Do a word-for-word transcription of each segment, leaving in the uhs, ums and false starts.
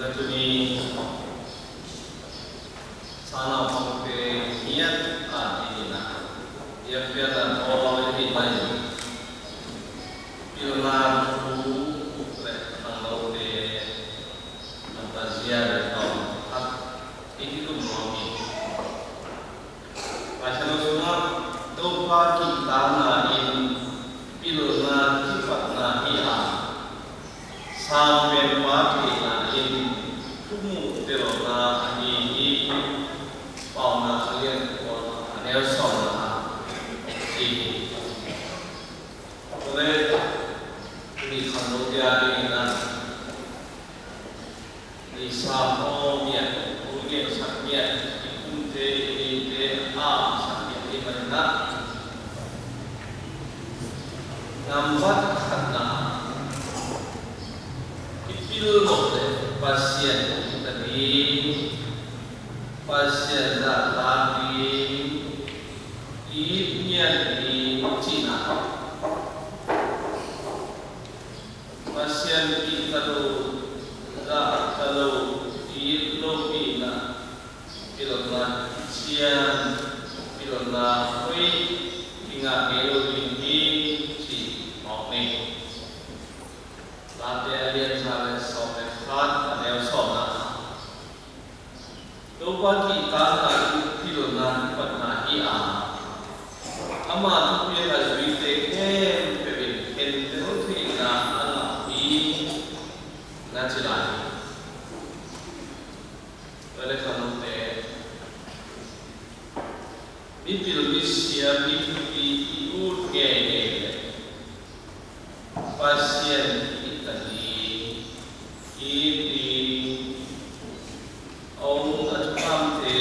Tuni sang naupangte ngiat a dingin ah biakpiakna tawm a hih manin pilna thu le khangnote a pazia le tawm khat i kilum nuam hi. Laisiangtho sungah Topa kihtakna in pilna kipatna hi a, Sangpenpa theihna in thumuh telna ahi hi. Paunak a lian kua, a neu sawmna ah ci hi. Tua leh tuni khangnote a dingin ah, i sam aw ngiat, thu ngiat, sak ngiat, i pumte, i neite a sak ngiat i hih manin ah, nambat khatna i pil loh leh Pasian i ta ding, Pasian zahtak ding, i it ngiat ding cihna. Pasian kihta lo, zahta lo, it lohpihna, pilna kician, pilna hoih kingah ngei lo ding hi, ci mawk ni. Late a lian za le sawm le khat, a neu sawmna ah, Topa kihtakna in pilna kipatna hi a, ama thupiak a zuite khempeuh in khentel theihna a ngah hi, na ci lai hi. Tua leh khangnote, mipil misiam mithupi i ut ngeingei leh Pasian i ta ding, i it ding, a om a thukamte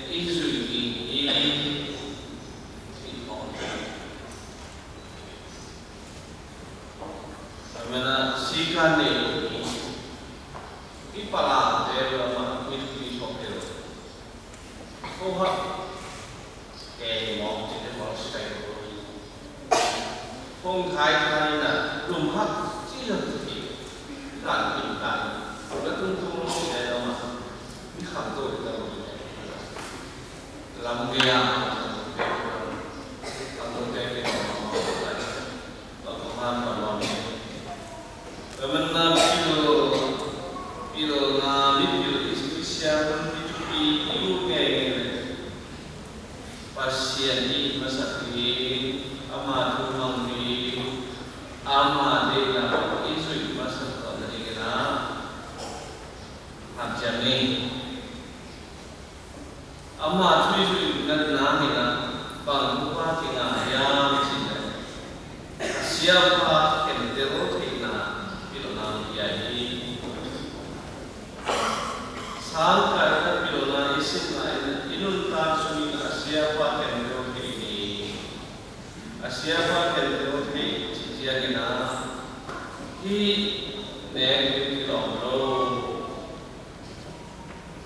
i zuih ding hi, ci mawk ni. Amen. A sikan nei lo hi. I palangte lo mah, mithupi thawh hi lo. Ko hak kei mawk ci te mawk si kai ko. Kong khai khai na lum hak ci lo ci. Zan pin kai. Ko la tung tung lo ci te lo mah. Mi kham to ci te lo ci te. Lam gei a. Kham to te ke lo mah. Tua man tua man. Tua man na pil, pilna mipil i siam i thupi i ut ngeingei leh Pasian i it masak ding, ama thu mang ding, ama deihna i zuih masak tuan ding in ah hanciam ni. Ama thu i zuih ngeina in ah bang thu a kingah hiam cih leh, a siapa khentel theihna pilna hi a hi. Sangkah in ah pilna i sitna in ah i nuntak sungin a siapa khentel thei hi. A siapa khentel thei cih ciangin ah hih nek ding kilawm lo.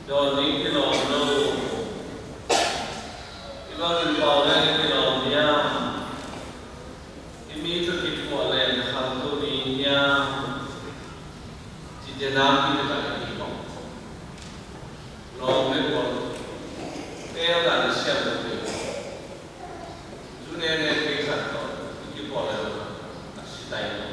Dawn ding kilawm lo. I bangin pau leng kilawm hiam? I mi tawh kithuah leng khangto ding hiam? Cihte nakpi takah i hi mawk. Lawm le gual teel dan i siam lo ding. Zu nene kei khat tawh i kipawl leh a si tai lo.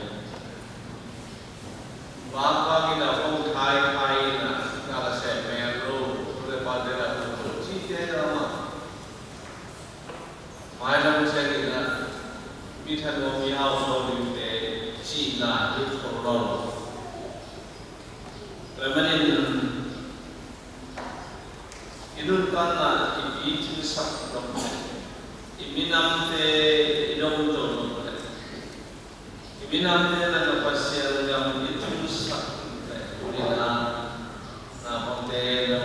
Vak vak in a hong khai khai in a, na la seh mel lo, tu le pa te la tu lo, cihte a mah. Mailam ciang in a, mi thanuam mi hausawl dingte cihna hi khol lo. Tua manin i nuntakna i pitinsak nop leh, i minamte i domto nop leh, i minamte lakah Pasian gam i tunsak leh, tuni-in ah naupangte lo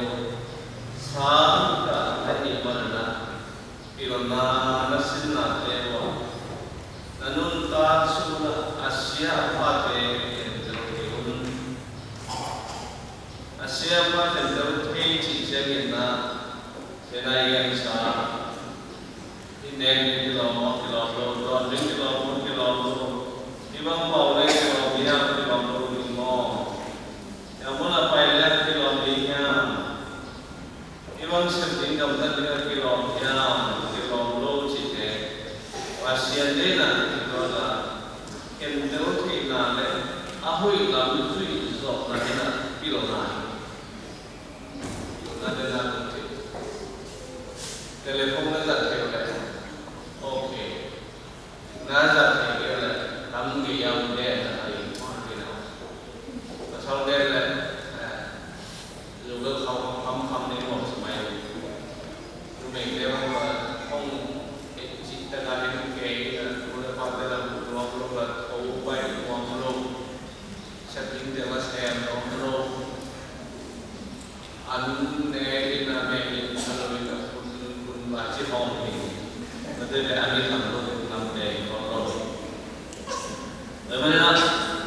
sa in ka ahih manin ah, pilna na sinnate uh ah na nuntak sungah a sia a pate khentel kei un. A sia a pa khentel thei cih ciangin ah, tua i gensa, i nek ding kilawm maw, kilawm lo, dawn ding kilawm maw, kilawm lo, i bang pau leh kilawm hiam, kilawm lo ding maw? Tua mun a pai Lam zui zawhna in a pilna hi. Pilna te na tung thei. Telephone na zat thei uh leh. Ok. Na zat thei kei uh leh tam gei a um den a, ai mah thei na. Pasal den leh, eh, zungkal khau kham kham nei nuam sa mai. Numei te bang a hong eh cih tak a hin kei, eh, nu le pa te lam nuam lo, la tho bai nuam lo. Setting te va sem nuam lo. An ne in a me in a lo in a kun kun va ci hong ni. Mate le an ni tham lo in lam te hong lo. Mate na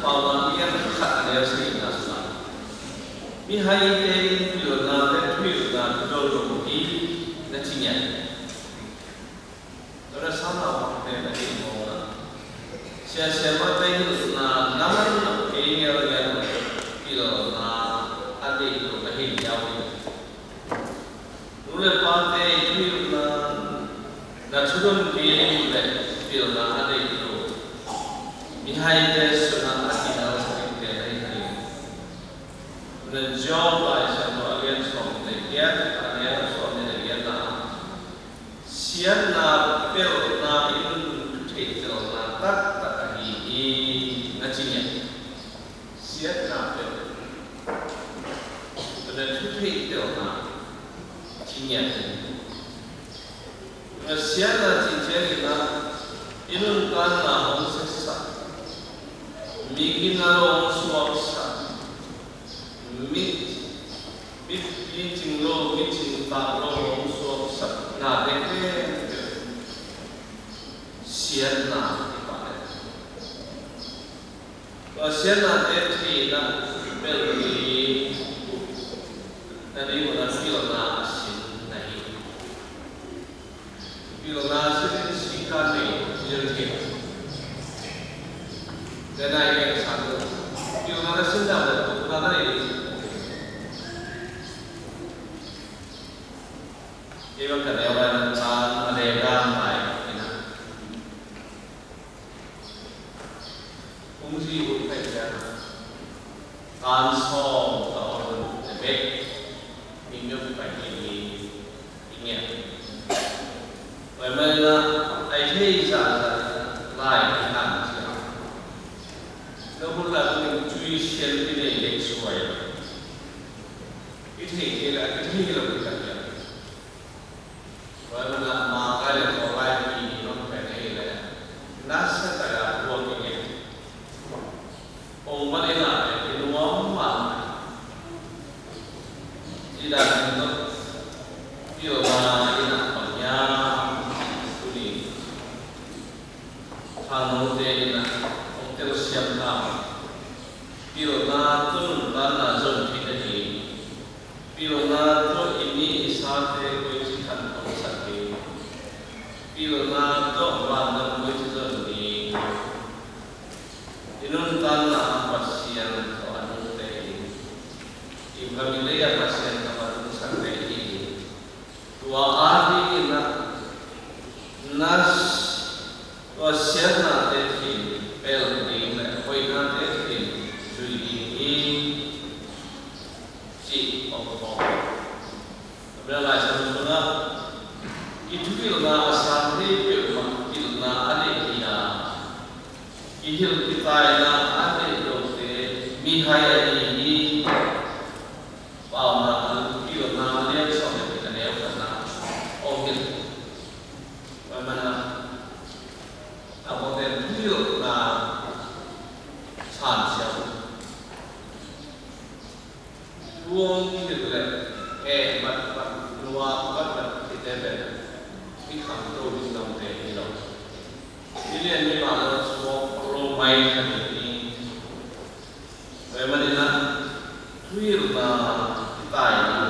pau na mi a khat a le si na sa. Mihaite in pilna le thuhilhna kidol lo hi na ci ngiat. Tua na sa na hong te na hi mawk na. Sia sia mate hilhna na man na kei ngial ngial pilna a deih lo na hi ngial hi. Nu le pate thuhilhna na thudon kei le pilna a deih lo. Mihaite sungah a kinal sa dingte na hi hi. Na Job Lai Siangtho a lian sawm le giat, a lian sawm le giat na. Siatna pelhna in thutheihtelna taktak ahi hi na ci ngiat. Siatna pelh. Tua na thutheihtelna ci ngiat hi. Tua na siatna cih ciangin ah i nuntakna hong siatsak, migina lo hong suaksak, mit, mit, mi cing lo, mi cing tak lo hong suaksak na te khempeuh siatna i pah hi. Tua siatnate theihna pelh ding uh na ding uh na pilna a sin na hi. Pilna sin in sikan nei zil theih. Denai ngen san uh. Pilna na sin dan uh pilna na nei ding. Kei bang ka neu lai na cang a le dan lai ina. Kung zi ut thei ciang a, tan sawm ka on a bek, min yom pai hi mi i ngiat. Pai mai na, ai thei za za lai i han ciang. Na hun la kung cui sian i nei lek suai. I thei thei la, i thei lo i ka ciang. Tua ahih manin ah mangkai le khawlai pi hi nong pen ei le, nasa tak a buak i ngen. Ong man in ah le i nuam mah. Ci dan in tawh pilna in ah bang hiam tuni khangnote in ah hong telsiam ta. Pilna tawh nuntakna zon theih na hi. Pilna tawh i mi i sate koici khantosak ding? Pilna tawh vantang koici zon ding? I nuntakna ah Pasian tawh a nungte in, i family ah Pasian tawh a nungsakte in, tua a dingin ah na tua siatnate thin pelh ding le hoihnate thin zui ding hi, cih hong phawk. Tua Lai Siangtho sungah i thuhilhna a sang thei peuhmah pilna a deih hi a, i hilh kitaina a deih lote mihai ahi hi. Paunak a, pilna a lian sawm le nih a neu khatna hong hilh. Tua ahih manin ah a bawngte thuhilhna san siam. Thu hong hilh leh heh vatvat, nuam vatvat cihte pen i khangto ding lamte hi lo. Milian mi mah lo suak lo mai kha ding hi. Tua ahih manin ah thuhilhna, kitaina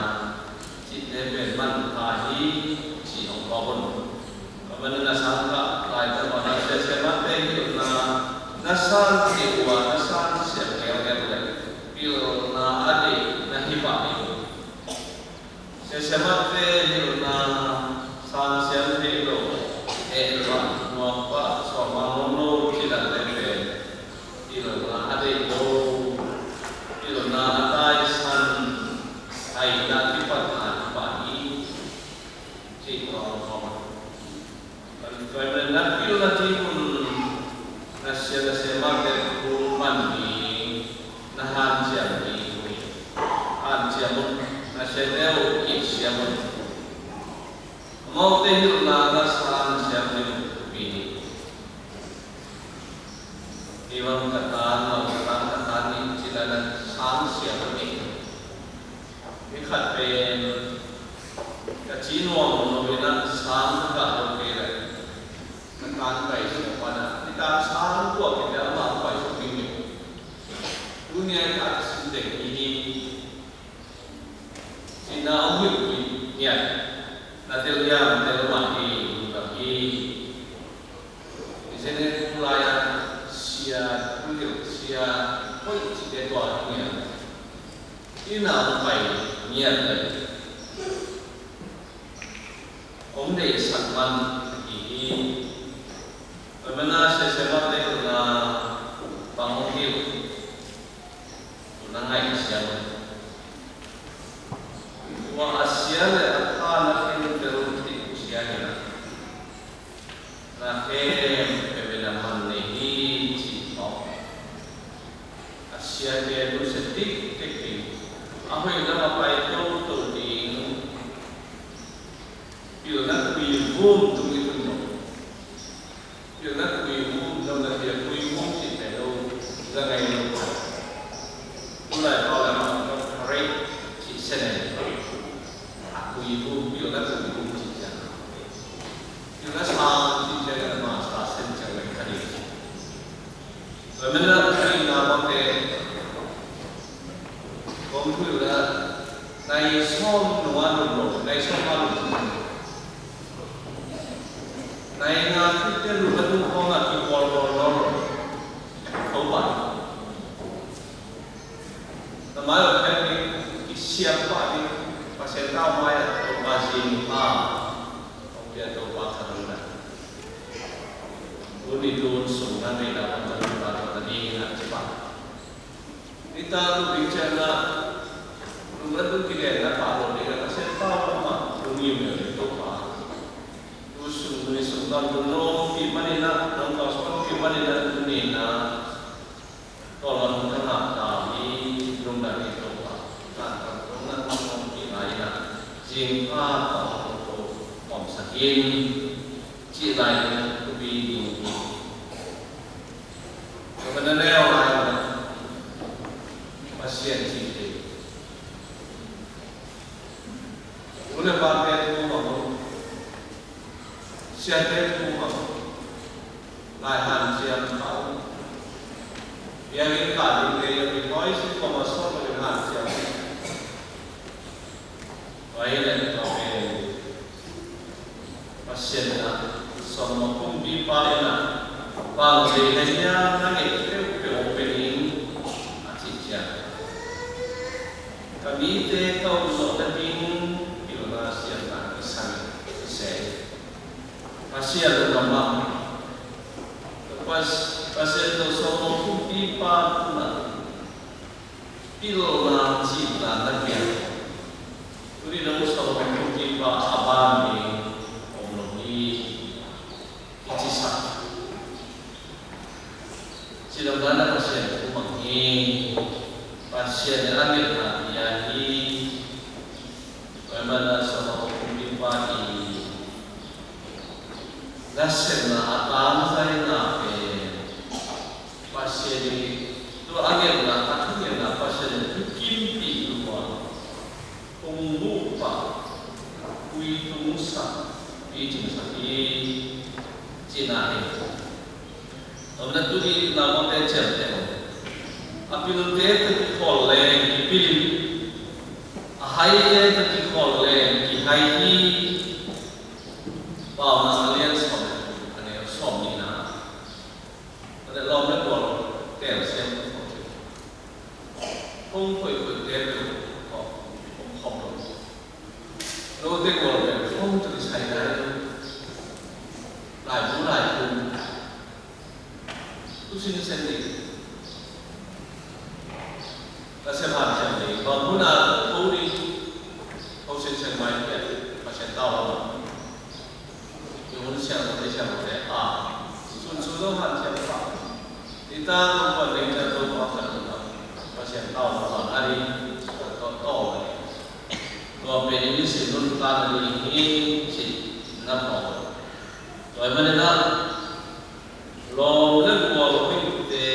cihte pen manpha hi, ci hong phawk un. Tua ahih manin a sangkah Lai Siangtho ah na siasia mate hilhna na san thei uh a, na san siam ngelngel leh pilna a deih na hi pah hi. Siasia mate hilhna san siam thei lo, heh vat, nuam pah, suan mang lo, ci dante pen pilna a deih lo Amaute hilhna na sang siam ding mi hi. Hi bang ka tan lo, ka tan, ka tan ni ci la na sang siam lo ni. Mi khat pen ka ci nuam lo in a sang ka gah lo kei leh ka tan pai suak pan a, ni tan sang tuak kei leh amah pai suak ding hi. Tuni a i tak sin teng hi hi. Cihna om hilh kei ngiat, na tel hiam, tel mah hi, lungdam hi. Hi zen e, tulai a sia, tu hilh sia, hoih cihte tua hi ngiat. Ina om pai ngiat leh om deihsak man hi hi. Tua manin a sia sia mah deihna bang om hilh. Tuna ngaihsiam. Tua a sia le a tha na khentel ding sia hi na. Na khempeuh in a man nei hi cih tawh a siate lungsia tiktek hi. A hoih lam a pai toto ding. Pilna kuivum tung i tun lo. Pilna kuivum, namna pia kuivum cih pen lo, za ngai lo. Tulai pau lam ah kharei cih sia nei. A kuivum, pilna kuivum cih sia. Pilna sang cih sia na masa sen sia ngai kharei. Tua manin a, kharei na bangte kong thu uh a, nai sawm nung a lum lo, nai sawm a lum lo. Nai nga khit teh lum a tung khawng a kikualkual nawn lo. Topa. Na mai lo khit teh kisiam pah ding, Pasian tau mai a, Topa zing a, Topa, Topa khat ding na. Tuni tun sung na nei na bang Topa, Topa ding na ci pah. Nitak lum ding ciang a, lum a tung kilen na pah lo ding a, Pasian tau lam ah lungkim lel ding Topa. Tu sung, tuni sung tang tu nong pi manin a, nong tau sung pi manin a, tuni na. Tua lam ka ngak ta hi, lungdam hi Topa. Tan tang tu na nong pi lai na. Zing a tawh tu om sakin. Cih lai tu pi ding hi. Tua ka na neu lai na Pasian cih hi. U le pate thu mah, siate thu mah, lai hanciam kha. Biakinn kah ding te, biakinn hoi si koma sawt lo in hanciam. Tua hi leh tua pen Pasian in a, Solomon kumpipa in a, bang thei na hia, na ngeih peuhpeuh hong pia in, a cih ciang, ka mite ka um zawh nading pilna siamna kisam in, ci se. Pasian lungdam mah. Pas-, Pasian tawh Solomon kumpipa in a, pilna cihna na piak. Tuni dong Solomon kumpipa a ban ding om lo hi, i cisak. Cidamna na Pasian thu mang hi. Pasian in a ngetna pia hi. Tua ahih manin a Solomon kumpipa i nasepna a tangzaina pen Pasian in, tua a ngetna, a thungetna Pasian in thukimpih lua, hong buh pah, pui tungsak, picingsak hi, cihna hi. Tua manin a tuni naupangte ciamteh a, a pilte tawh kikhawl leng kipil in, a haite tawh kikhawl leng kihai hi. Paunak a lian sawm, a neu sawm nihna. Tua leh lawm le gual telsiam kong khoih khoih te peuh kong khawm lo. Lote gual peuh kong tun sai lai lo. Laibu laiku. Tu sinsen ding. Ka sem hanciam ding. Bang hun a tho ding. Tho sinsen mai pia. Pasian tau lo. Tua hun siangtho te siangtho te a, sunsun lo hanciam pah. Nitak Topa ding ciang Topa khat ding a, Pasian tau lo a, a ding tawh tawh a ding. Tua pen i nisim nuntakna ding hi ci. Tua manin ah lawm le gual hoihte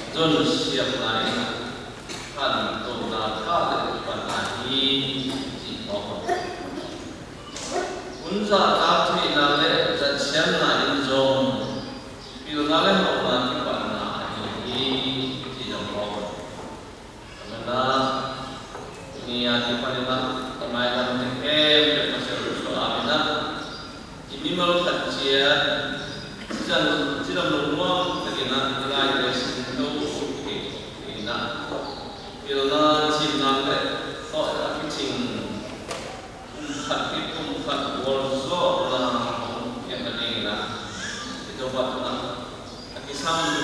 zonsiatna in khantohna tha le kipatna hi, ci mawk. Hun zahtak theihna le zatsiamna in zong pilna le hauhna kipatna ahi hi, ci zong mawk. Tua manin ah tuni a kipanin ah ka mailamte khempeuh Pasian Jesuh a min ah i mimal khat ciat cidam, cidam lungmuang takin ah i laite sin to uh kik in ah pilna, cimna le tawh a kicing kum khat khit kum khat gualzawhna hong piakna dingin ah i Topa tungah a kisam